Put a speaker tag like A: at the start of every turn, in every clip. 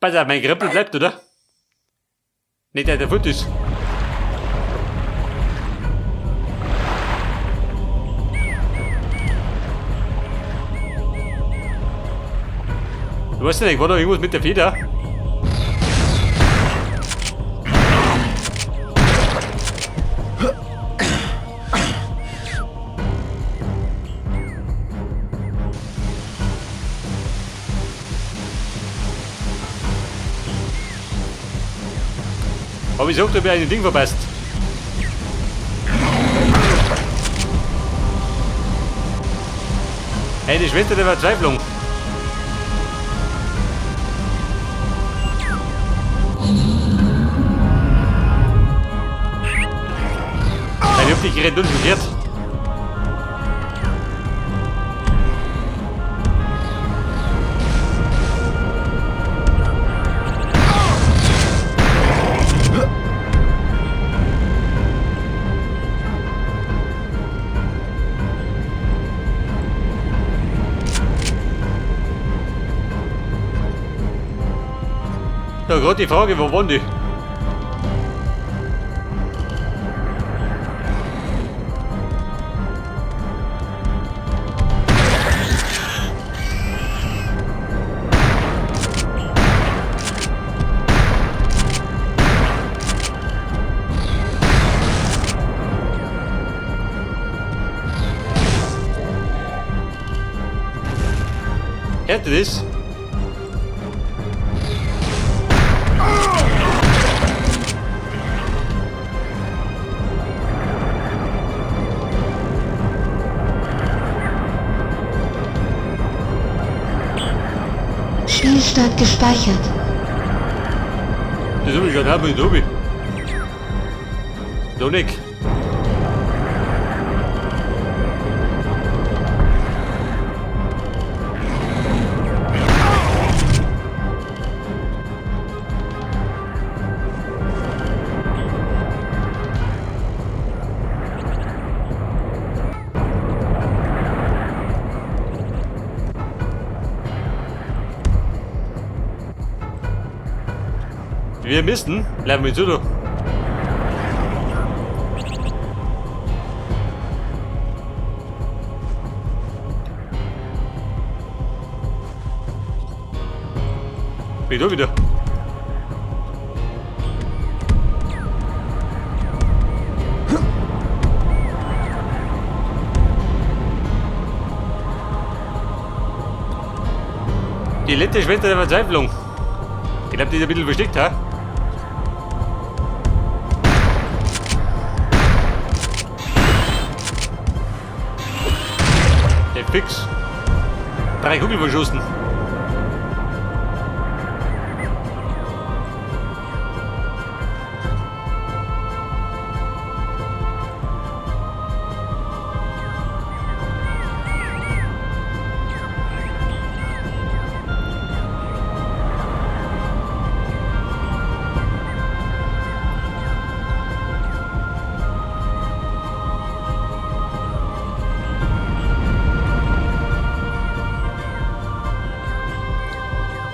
A: Pass auf, mein Krüppel bleibt, oder? Nicht, dass der fort ist. Du weißt ja nicht, war da irgendwas mit der Feder? Aber ich sag, da hab ich ein Ding verpasst. Eine Schwester der Verzweiflung. Ich hab dich gerettet und schon gehört. Ja, gerade die Frage, wo waren die? Hört ihr das?
B: Spielstand gespeichert.
A: Das hab ich schon, hab ich, hab ich. Donik. Wir müssen, bleiben wir zu. Bin ich da wieder. Die letzte Schwester der Verzweiflung. Ich glaub, die ist ein bisschen versteckt, ha? Der fix. 3 Kugeln verschossen.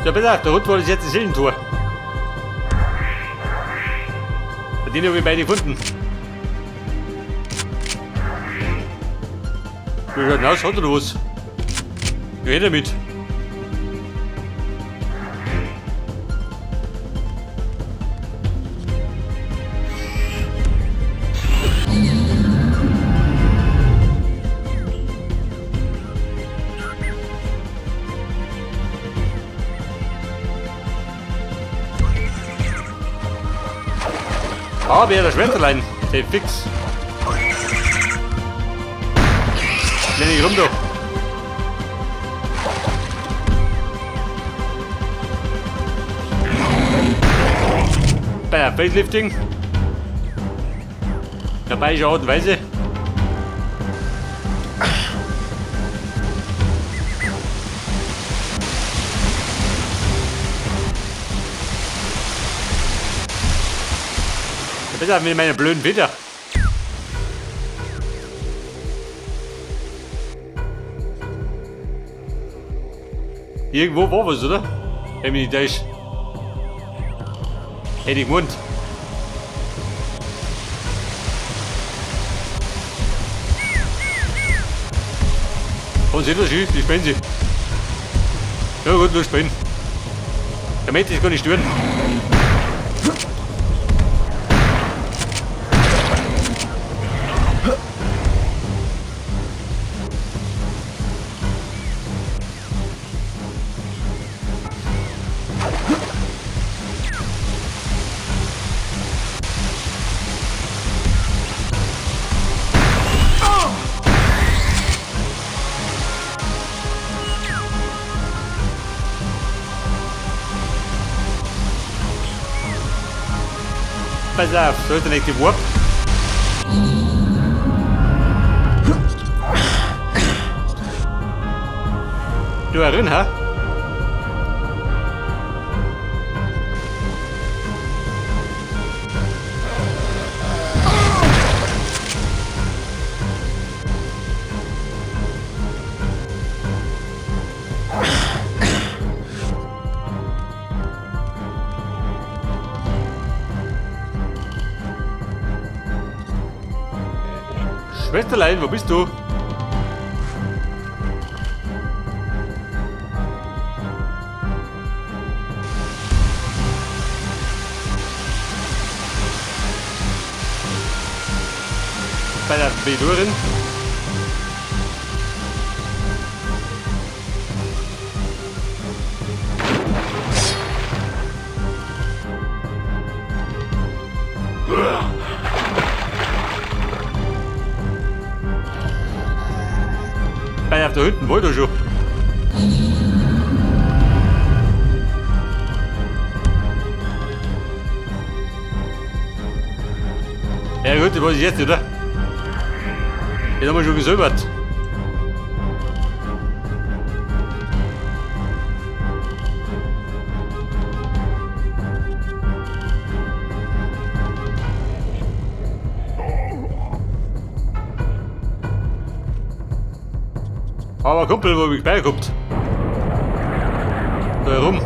A: Ja, bitte, der Hund war das jetzt das Seelentor. Bei denen habe ich beide gefunden. Wie schaut denn aus? Hat er noch was? Geh damit. Ah, wer der Schmetterlein. Der fix. Nenn ich rum da. Bei Facelifting. Dabei ist Art und Weise. Besser mit meiner blöden Feder. Irgendwo war was, oder? Wenn mich nicht täusche. Hätte ich gemeint. Und sind das schön, die spinnen sie. Ja gut, los spinnen. Der Mensch ist gar nicht stören. Pass auf, so ist der nächste Warp. Du herin, ha? Schwesterlein, wo bist du? Bei der Bedurin. Bei der da hinten wollte schon. Ja gut, das weiß ich jetzt, oder? Jetzt haben wir schon gesäubert. Aber Kumpel, wo mich beikommt. Da herum.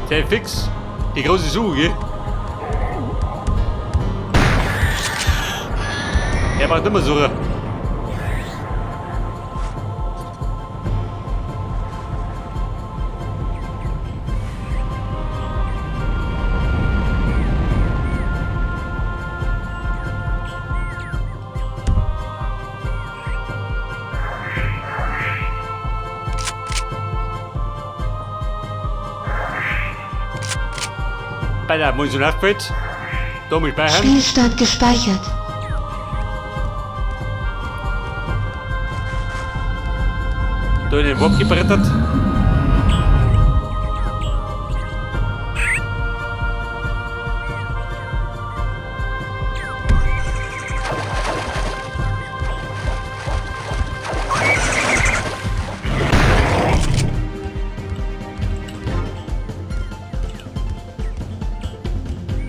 A: Sehr fix. Die große Suche, gell? Er macht immer Suche. Bei der Munition aufgefällt. Da muss ich speichern.
B: Spielstand gespeichert.
A: Da in den Warp gebrettert.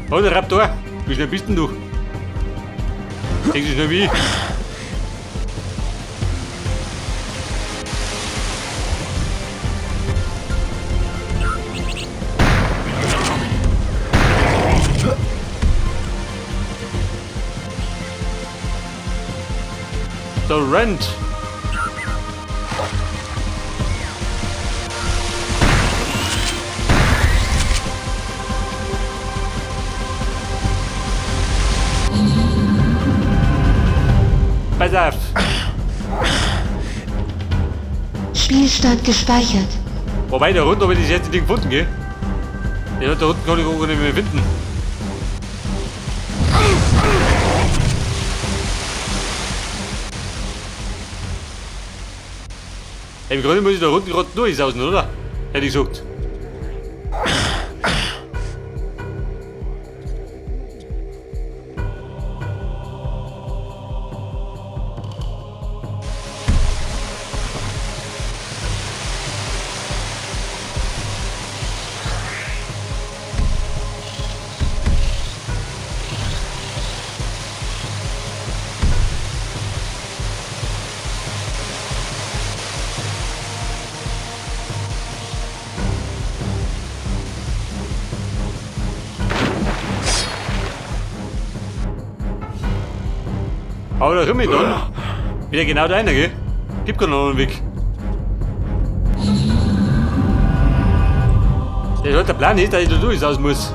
A: Oh, der Raptor! Wie schnell bist denn du? Denkst du schnell wie ich? The Rent. Pass auf.
B: Spielstand gespeichert.
A: Wobei, da unten habe ich das erste Ding gefunden, gell? Den da unten kann ich auch nicht mehr finden. Im Grunde muss ich da unten gerade durchsausen, oder? Hätte ich gesagt. Aber da komme ich dann wieder genau da rein, gell? Gibt keinen anderen Weg. Der halt der Plan ist, dass ich da durch raus muss.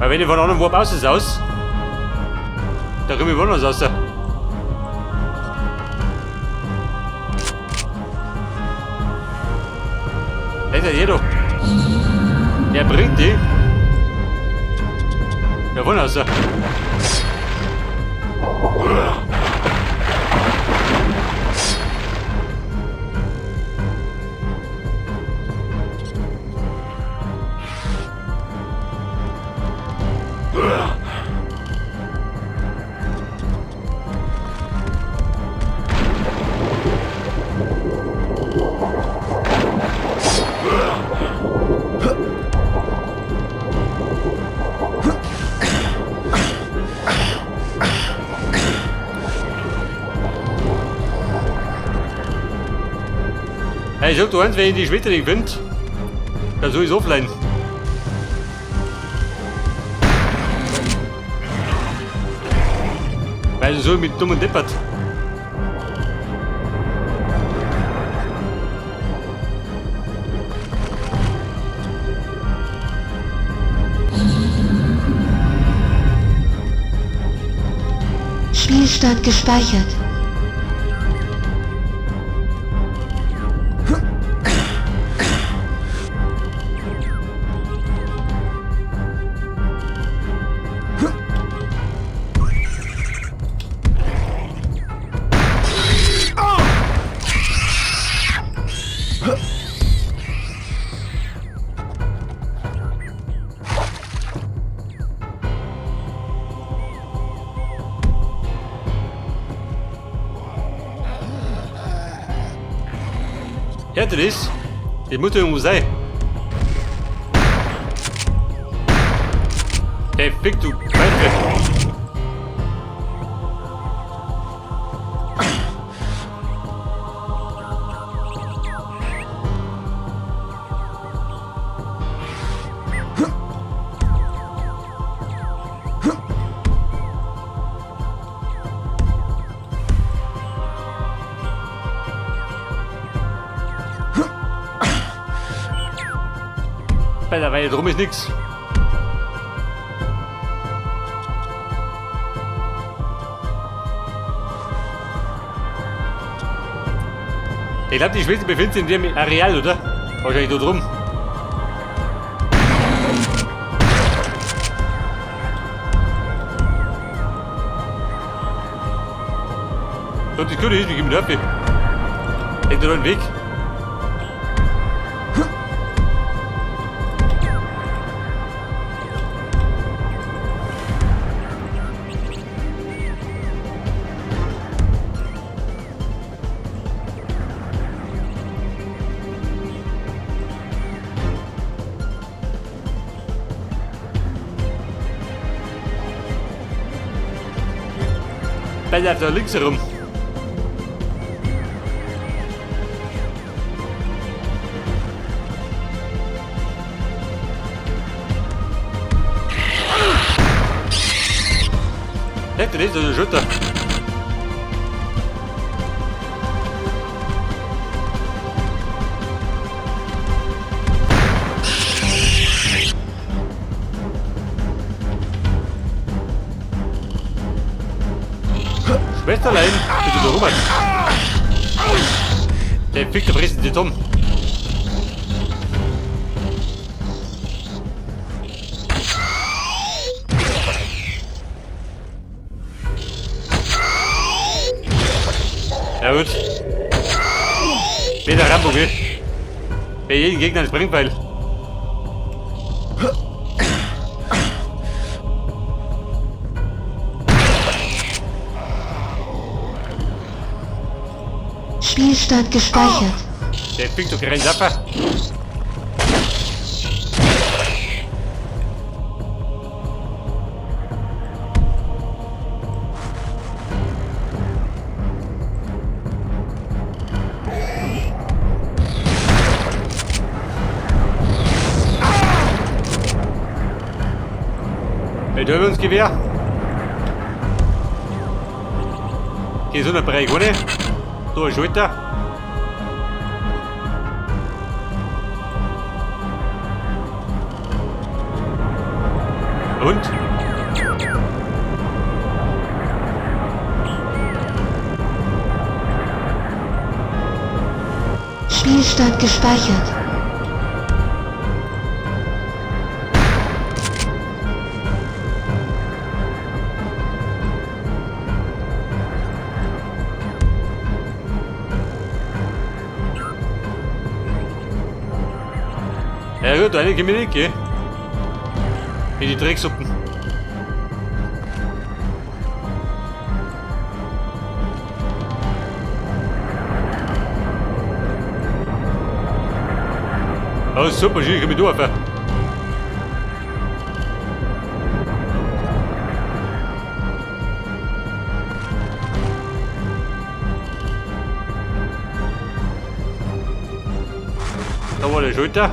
A: Weil wenn ich von einem Warp aus ist aus, da komme ich woanders raus. Der ist ja jeder. Der bringt die. Ja, woanders. Hey, ich sag du eins, wenn ich die Schwester nicht finde, dann soll ich offline. Weil so mit dumm und deppert.
B: Spielstand gespeichert.
A: Ja, das ist. Das muss doch irgendwo sein. Hey, fick du Pfeife. Bei der Weile drum ist nix. Ich glaube, die Schwester befindet sich in dem Areal, oder? Wahrscheinlich da drum. So, das Gute ist, wir gehen mit. Liegt da einen Weg? Bei da links herum. Echt, das ist ein Schütter. Schwesterlein, bitte da rüber. Der fickt der fressen die Tom. Ja gut. Wieder Rambo, gell? Bei jedem Gegner ein Springpfeil.
B: Spielstand gespeichert.
A: Der fickt doch keinen Sapper. Betäubungsgewehr. Gesundheitsbereich ohne. Da ein Schalter. Und?
B: Spielstand gespeichert.
A: Ja gut, eine gehen wir nicht, gell? In die Drecksuppen. Oh, super, schön, ich komm durch. Da war der Schulter.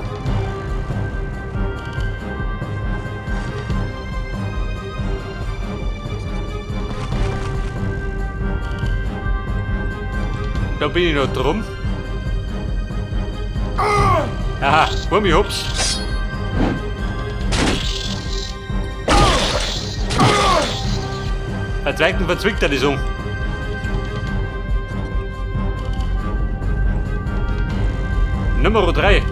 A: Da bin ich noch drum. Aha, Wurmi, hops. Verzweigt und verzwickt er die Song. Nummer 3.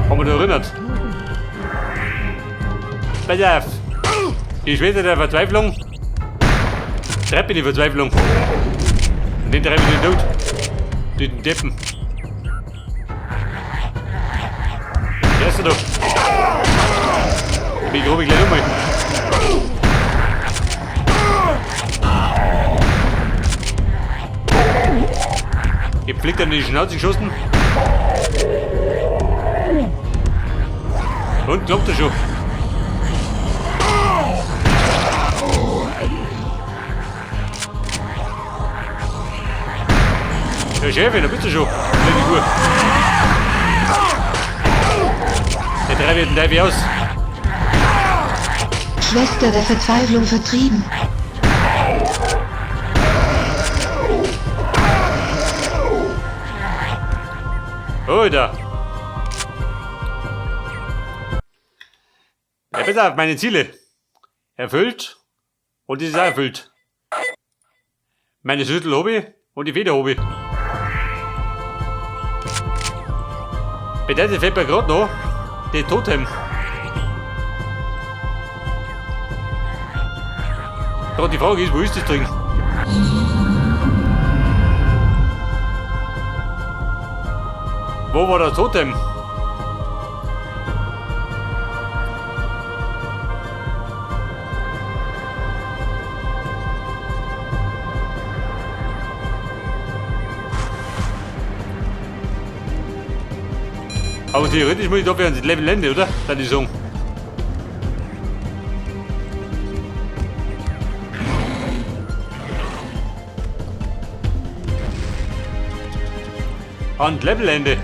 A: Haben wir da erinnert. Pass auf. Die Schwester der Verzweiflung. Treppe in die Verzweiflung. Und den treibe ich den Tod. Den Deppen. Wer ist der da? Ich bin ich gleich nochmal. Ich fliegt in die Schnauze geschossen. Und klappt er schon. Ja, Chefin, da bist du schon. Richtig gut. Der treibt den Teufel aus.
B: Schwester der Verzweiflung vertrieben.
A: Alter. Ja, pass auf, meine Ziele. Erfüllt. Und das ist auch erfüllt. Meine Schlüssel habe ich und die Feder habe ich. Bedeutet, fällt mir gerade noch die Totem. Gerade die Frage ist, wo ist das drin? Wo war das Totem? Aber theoretisch muss ich dafür ans Level Ende, oder? Dann die Song. An Levelende.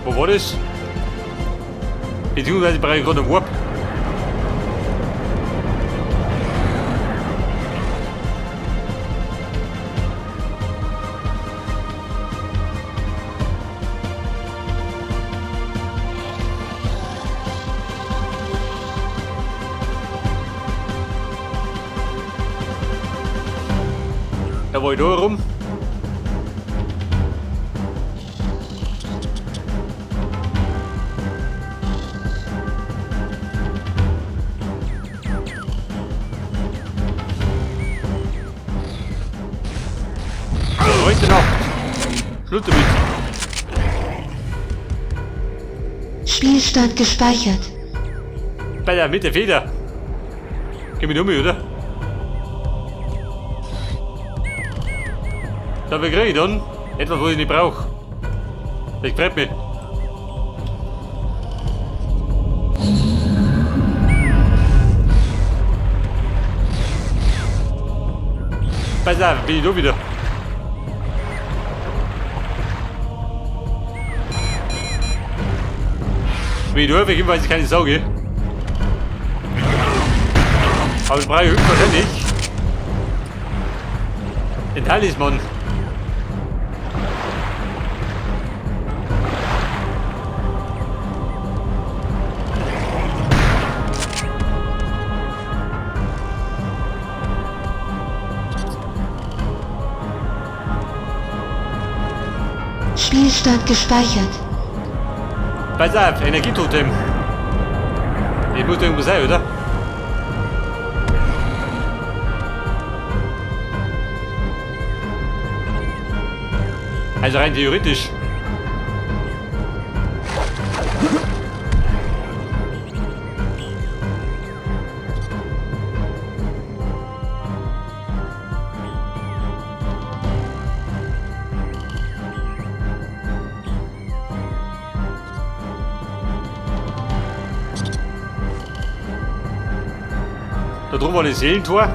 A: Wo war das? Beziehungsweise brauche ich gerade einen Warp. Da war ich da rum. Heute Nacht. Schluss damit.
B: Spielstand gespeichert.
A: Bei der mit der Feder. Geh mit um, oder? Dafür kriege ich dann etwas, was ich nicht brauche. Das freut mich. Pass auf, bin ich da wieder. Wenn ich da bin, weiß ich keine Sorge. Aber das brauche ich höchstwahrscheinlich den Talisman.
B: Spielstand gespeichert.
A: Pass auf, Energietotem. Das muss irgendwo sein, oder? Also rein theoretisch. Da drüben war das Seelentor.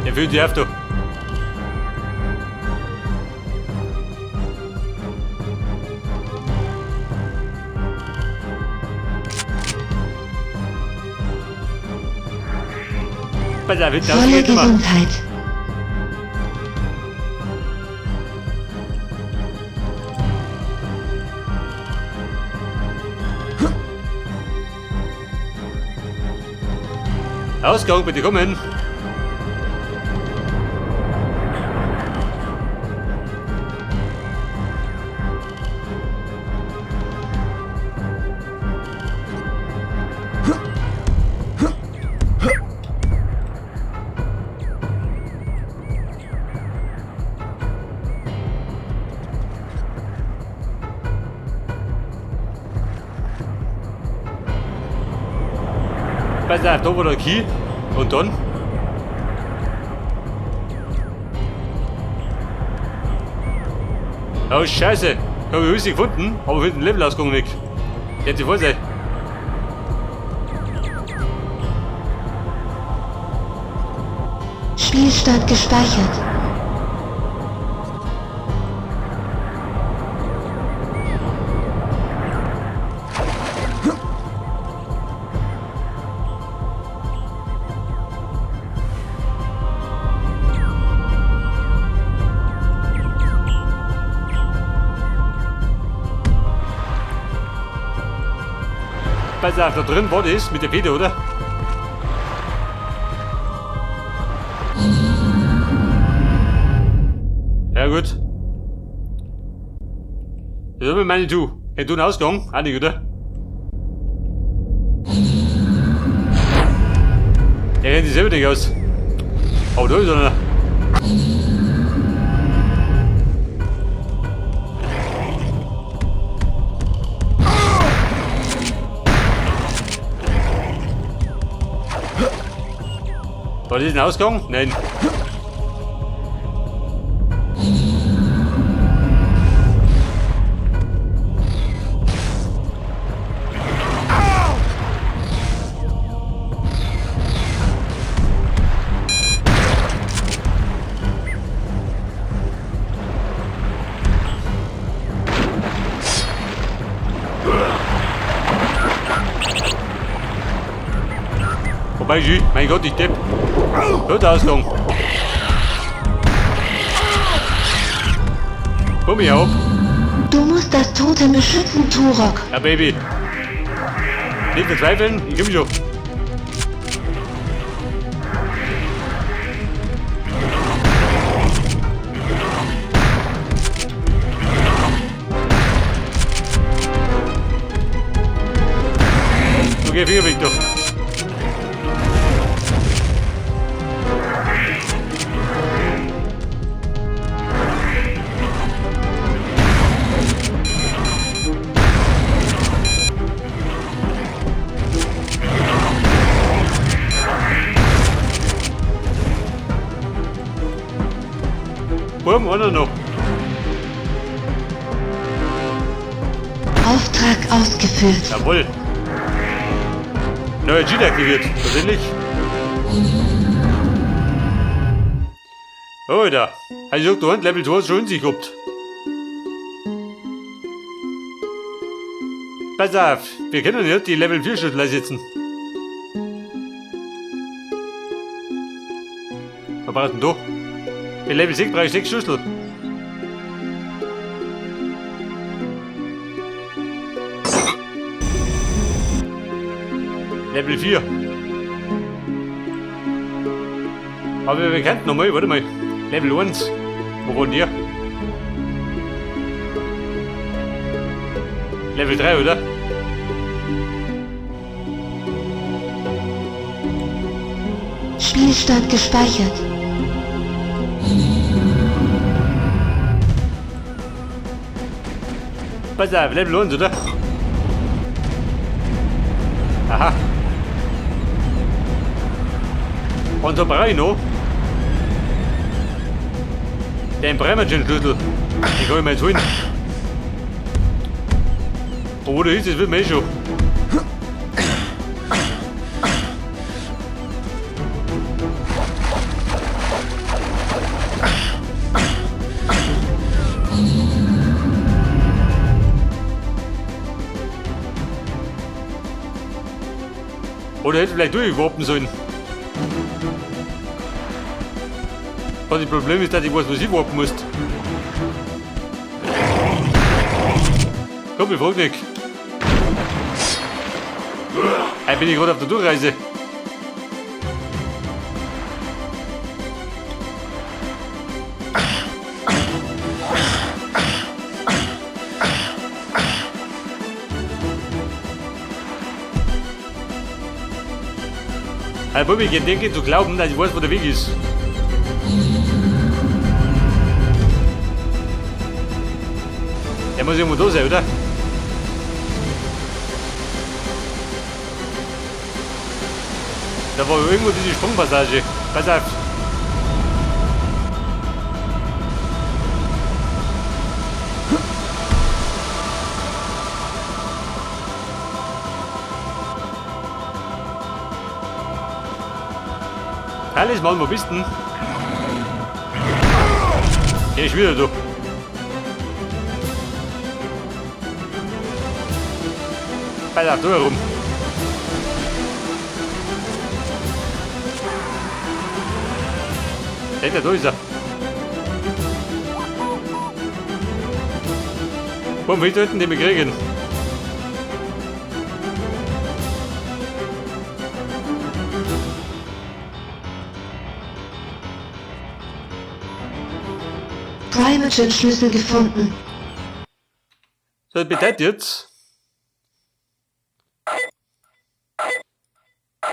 A: Der fühlt sich auf, du. Pass auf, hinten
B: Volle
A: geht immer.
B: Gesundheit.
A: Ausgang, bitte kommen. Pass auf, da war der Key. Und dann? Oh Scheiße! Ich habe Hüse gefunden, aber für den Levelausgang nicht. Jetzt die Vorsicht.
B: Spielstand gespeichert.
A: Pass auf, da drin war das mit der Feder, oder? Ja gut. Das ist meine du. Hey, du einen Ausgang? Auch nicht, oder? Der rennt sich selber nicht aus. Aber da ist einer. War das ein Ausgang? Nein. Wobei, mein Gott, ich Depp. Hört Ausgang. Komm hier auf.
B: Du musst das Totem beschützen, Turok.
A: Ja, Baby. Nicht verzweifeln, ich komm schon. Okay, Finger weg doch. Buben, oder noch?
B: Auftrag ausgeführt.
A: Jawohl. Neuer Cheat aktiviert. Persönlich. Oh, da. Also, du hast Level 2 schon sich gehabt. Pass auf, wir können ja die Level 4 Schlüssel einsetzen. Was brauchst du denn da? Für Level 6 brauche ich 6 Schlüssel. Level 4. Aber wir könnten nochmal, warte mal. Level 1. Wo waren die? Level 3, oder?
B: Spielstand gespeichert.
A: Pass auf, Level 1, oder? Aha. Und so brauche ich noch den Primagen-Schlüssel. Den kann ich mir jetzt holen. Und wo der ist, das wissen wir eh schon. Oder hätte vielleicht durchwarpen sollen. Was das Problem ist, dass ich weiß, was ich warpen muss. Komm, ich frag nicht. Ich bin gerade auf der Durchreise. Herr Bubi, ich denke zu glauben, dass ich weiß, wo der Weg ist. Der muss irgendwo da sein, oder? Da war irgendwo diese Sprungpassage. Pass auf. Talisman, wo bist denn? Der ist wieder da. Pass auf, da herum. Der da ist er. Komm, wir sollten den wir kriegen?
B: Primagen-Schlüssel gefunden.
A: So, das bedeutet jetzt.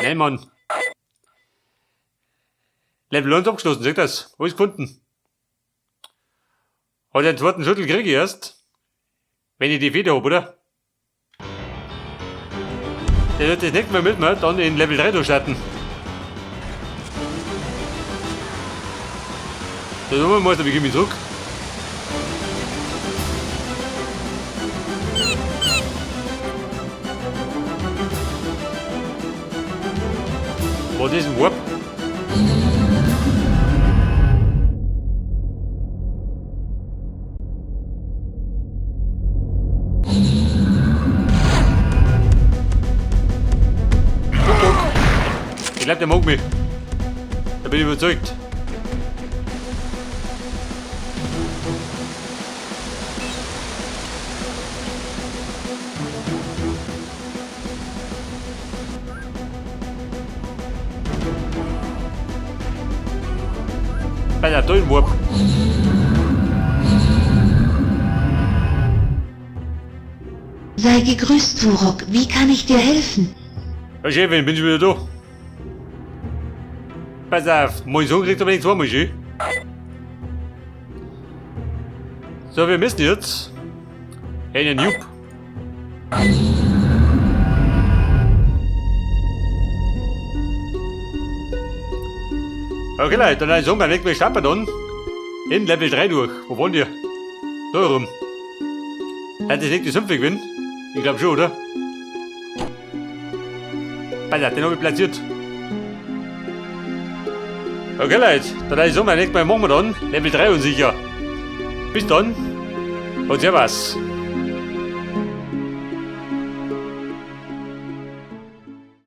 A: Nein, Mann. Level 1 abgeschlossen, seht das? Alles gefunden. Hat den zweiten Schlüssel kriege ich erst, wenn ich die Feder hab, oder? Der wird das nächste Mal mit mir dann in Level 3 durchstarten. Das muss ich mich zurück. Was ist ein Warp? Ich glaube, der mag mich. Da bin ich überzeugt. Bei der tollen Warp.
B: Sei gegrüßt, Turok. Wie kann ich dir helfen?
A: Ja, Chefin, bin ich wieder da. Pass auf, mein Sohn kriegt aber nicht zweimal schön. So, wir müssen jetzt einen Noob. Okay, Leute, dann sagen wir nicht mehr starten dann in Level 3 durch. Wo wollen die? Da rum. Hat das nicht die Sümpfe gewinnen? Ich glaube schon, oder? Pass auf, den hab ich platziert. Okay, Leute, dann sagen wir nicht mehr, machen wir dann Level 3 unsicher. Bis dann und servus.